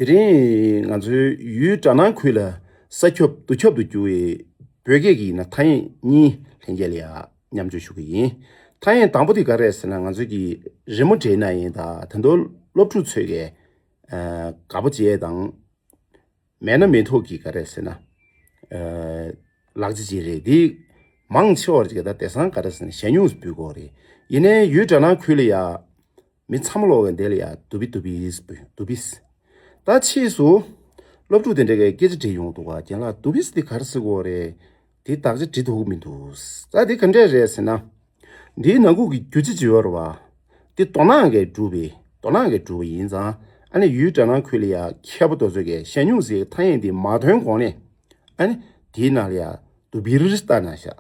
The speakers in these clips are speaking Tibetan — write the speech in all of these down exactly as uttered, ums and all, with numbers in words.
དེ་རིང་ང་ཚོའི་ཡུལ་གྲ་ནང་ཁུལ་ལ་ས་ཁྱབ་རྡོ་ཁྱབ་ཏུ་གྱུར་བའི་བོད་སྐད་ཀྱི་ན་ཐ་སྙད་གཉིས་ལྷན་རྒྱས་ལ་ཡང་མཉམ་སྤྱོད་ཞུ་གི་ཡིན། ཐ་སྙད་དང་པོ་དེ་ག་རེད་ཟེར་ན། ང་ཚོ་གི་རི་མོ་འབྲི་ན་ཡིན་ད། ད་དུང་སློབ་ཕྲུག་ཚོས་ཀྱི་ཨ་དགའ་པོ་བྱས་དང་མེད་ན་མེད་ཐོག་གི་ག་རེ་ཟེར་ན། ཨ་ལག་ཆ་ཅིག་རེད། འདི་མང་ཆེ་བ་ཅིག་ད་དེང་སང་ག་རེ་ཟེར་ན་ཞལ་སྨྱུག་འབུལ་དགོས་རེད། ཡིན་ནའི་ཡུལ་གྲ་ནང་ཁུལ་ལ་ཡ་མི་ཚང་མ་ལོག་གི་འདི་ལ་ཡ་དུ་བི་དུ་བིས་འབུལ། དུ་བིས། ད་ཕྱིས་སུ་སློབ་ཕྲུག་དེ་འདྲ་གི་སྐད་ཆ་དྲིས་ཡོང་འདུག་ག་རྒན་ལགས་དུ་བིས་འདི་ག་རེ་ཟེར་དགོས་རེད། དེ་དག་ཆ་འབྲི་ཐུབ་ཀྱི་མི་འདུག་ད་དེ་ག་འདྲས་རེད་ཟེར་ན། འདིའི་ནང་ཁུལ་གྱི་རྒྱུ་ཆ་ཅིག་ཡོད་རེད་བ། འདི་དོ་སྣང་གིས་གྲུབ་པའི་དོ་སྣང་གིས་གྲུབ་པ་ཡིན་ཙང་། ཨ་ནི་ཡུལ་གྲ་ནང་ཁུལ་ལ་ཡ་མཁས་པ་དེ་ཚོ་གིས་ཞལ་སྨྱུག་ཟེར་ཐ་སྙད་འདི་མ་ཐོན་གོང་ནས། ཨ་ནི་དེའི་ནང་ལ་ཡ་དུ་བིར་ལྟ་ན་ཤག་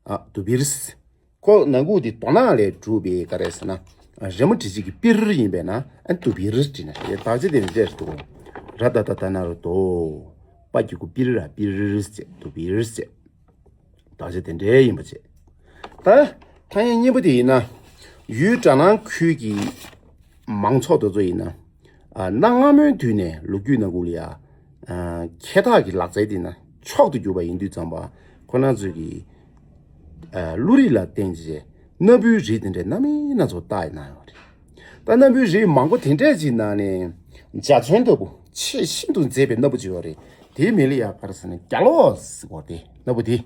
ཨ་དུ་བིར། ཁོ་ནང་ཁུལ་འདི་དོ་སྣང་ལས་གྲུབ་པའི་ག་རེ་ཟེར་ན། རི་མོ་འབྲི་བྱེད་ཀྱི་པིར་ཡིན་པས་ན། ཨ་དུ་བིར་བྲིས་ན་ཤག་དག་ཆ་དེ་འདྲས་འདུག་ར་ད་ད་ད་ན་རོ་དོ། པ་གི་གུ་པིར་ར་པིར་ཟེར། དུ་བིར་ཟེར། དག་ཆ་དེ་འདྲའི་ཡིན་པ་བྱས། ད་ཐ་སྙད་གཉིས་པ་དེ་ཡིན་ན། ཡུལ་གྲ་ནང་ཁུལ་གྱི་མང་ཚོགས་དེ་ཚོ་ཡིན་ན། ཨ་གནའ་སྔ་མོའི་དུས་ནས་ལོ་རྒྱུས་ནང་ཁུལ་ལ་ཡ། ཨ་འཁལ་འཐག་གི་ལག་རྩལ་དེ་ན་མཆོག་ཏུ་གྱུར་པ་ཡིན་དུས་ཙམ་པ། ཁོ་རང་ཚོས་ཀྱི་ཨ་བློ་རིག་ལ་བརྟེན་བྱས་སྣ་བུའི་རིགས་དེ་འདྲའི་སྣ་མིན་སྣ་ཚོགས་བཏགས་གནང་ཡོད་རེད། ད་སྣ་བུའི་རིགས་མང་པོ་དེ་འདྲས་ཀྱི་ནང་ནས་འཇའ་ཚོན་ལྟ་བུ་ཆེས་ཤིན་ཏུ་མཛེས་པའི་སྣ་བུ་ཅིག་ཡོད་རེད། དེའི་མིང་ལ་ཡ་ག་རེ་ཟེར་ན་རྒྱ་ལོག་ཟེར་གོ་དེ། སྣ་བུ་དེ།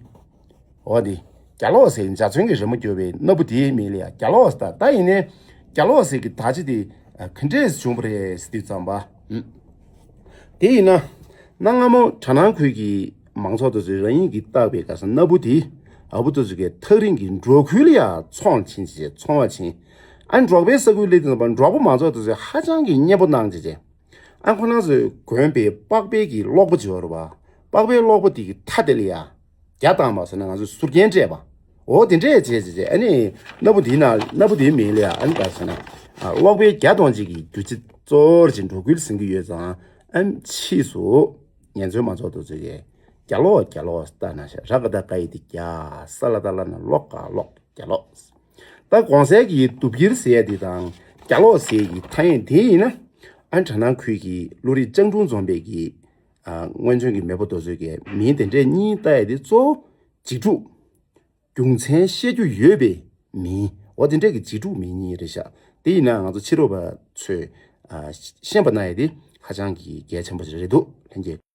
འོ་དེ། རྒྱ་ལོག་ཟེར་འཇའ་ཚོན་གྱི་རི་མོ་བརྒྱབ་པའི་སྣ་བུ་དེའི་མིང་ལ་ཡ་རྒྱ་ལོག་ཟེར། ད་ཡིན་ནའི་རྒྱ་ལོག་ཟེར་གྱི་དག་ཆ་དེ་ག་འདྲས་བྱུང་བ་རེད་ཟེར་དུས་ཙམ་པ། དེ་ཡིན་ན། གནའ་སྔ་མོ་གྲ་ནང་ཁུལ་གྱི་མང་ཚོགས་དེ་ཚོས་རང་ཉིད་ཀྱིས་བཏགས་པའི་ག་ས་སྣ་བུ་དེ། ཨ་བུ་དེ་ཚོ་གིས་ཐག་རིང་གི་འབྲོག་ཁུལ་ལ་ཡ་ཚོང་ཕྱིན་བྱས་ཚོང་བ་ཕྱིན། ཨ་འབྲོག་པའི་ས་ཁུལ་སླེབས་དུས་ཙམ་པ་འབྲོག་པ་མང་ཚོགས་དེ་ཚོས་ཧ་ཅང་གི་སྙན་པོ་གནང་བྱས་བྱས། ཨ་ཁོ་རང་ཚོས་གོན་པའི་པགས་པའི་གི་སློག་པ་ཅིག་ཡོད་རེད་བ། པགས་པའི་སློག་པ་དེ་གི་མཐའ་དེ་ལ་ཡ། རྒྱ་བཏང་བ་ཟེར་ན་ང་ཚོས་ཟུར་རྒྱན་སྤྲས་པ། འོ་དེ་འདྲས་བྱས་བྱས་བྱས། ཨ་ནི་སྣ་བུ་དེའི་ནང་སྣ་བུ་དེའི་མིང་ལ་ཡ་ཨ་ནི་ག་ཟེར་ན། ཨ་སློག་པའི་རྒྱ་གཏོང་བྱེད་ཀྱི་རྒྱུ་ཆ་གཙོ་བོར་བྱས་འབྲོག་ཁུལ་ཟིན་གྱི་ཡོད་ཙང་། ཨ་ནི་ཕྱིས་སུ་ཉེན་ཚོའི་མང་ཚོགས་དེ་ཚོས་ཀྱི་རྒྱ་ལོག་རྒྱ་ལོག་ལྟ་ན་ཤག་ར་ག་ད་ག་ཡི་དེ་རྒྱ། ས་ལ་ད་ལ་ན་ལོ་ག་ལོག་རྒྱ་ལོག་ད་གོང་གསལ་གྱི་དུ་བིར་ཟེར་ཡ་དེ་དང་རྒྱ་ལོག་ཟེར་ཡ་གི་ཐ་སྙད་དེ་ཡིན་ན། ཨ་གྲ་ནང་ཁུལ་གྱི་བློ་རིག་སྤྱང་གྲུང་འཛོམས་པའི་གི་ཨ་སྔོན་བྱོན་གྱི་མེས་པོ་དེ་ཚོས་ཀྱི་མིང་དེ་འདྲས་གཉིས་བཏགས་ཡ་དེ་གཙོ་བོ་འཇིགས་འཁྲུག་རྒྱུ་མཚན་བཤད་རྒྱུ་ཡོད་པའི་མིང་། འོ་དེ་འདྲས་ཀྱི་འཇིགས་འཁྲུག་མིང་གཉིས་རེད་ཤག་དེ་ཡིན་ན་ང་ཚོ་ཕྱི་རོལ་པ་ཚོས་ཨ་ཤེས་པ་གནང་ཡ་དེ་ཧ་ཅང་གི་གལ་ཆེན་པོ་ཞིག་རེད་འདུག་ལྷན་རྒྱས།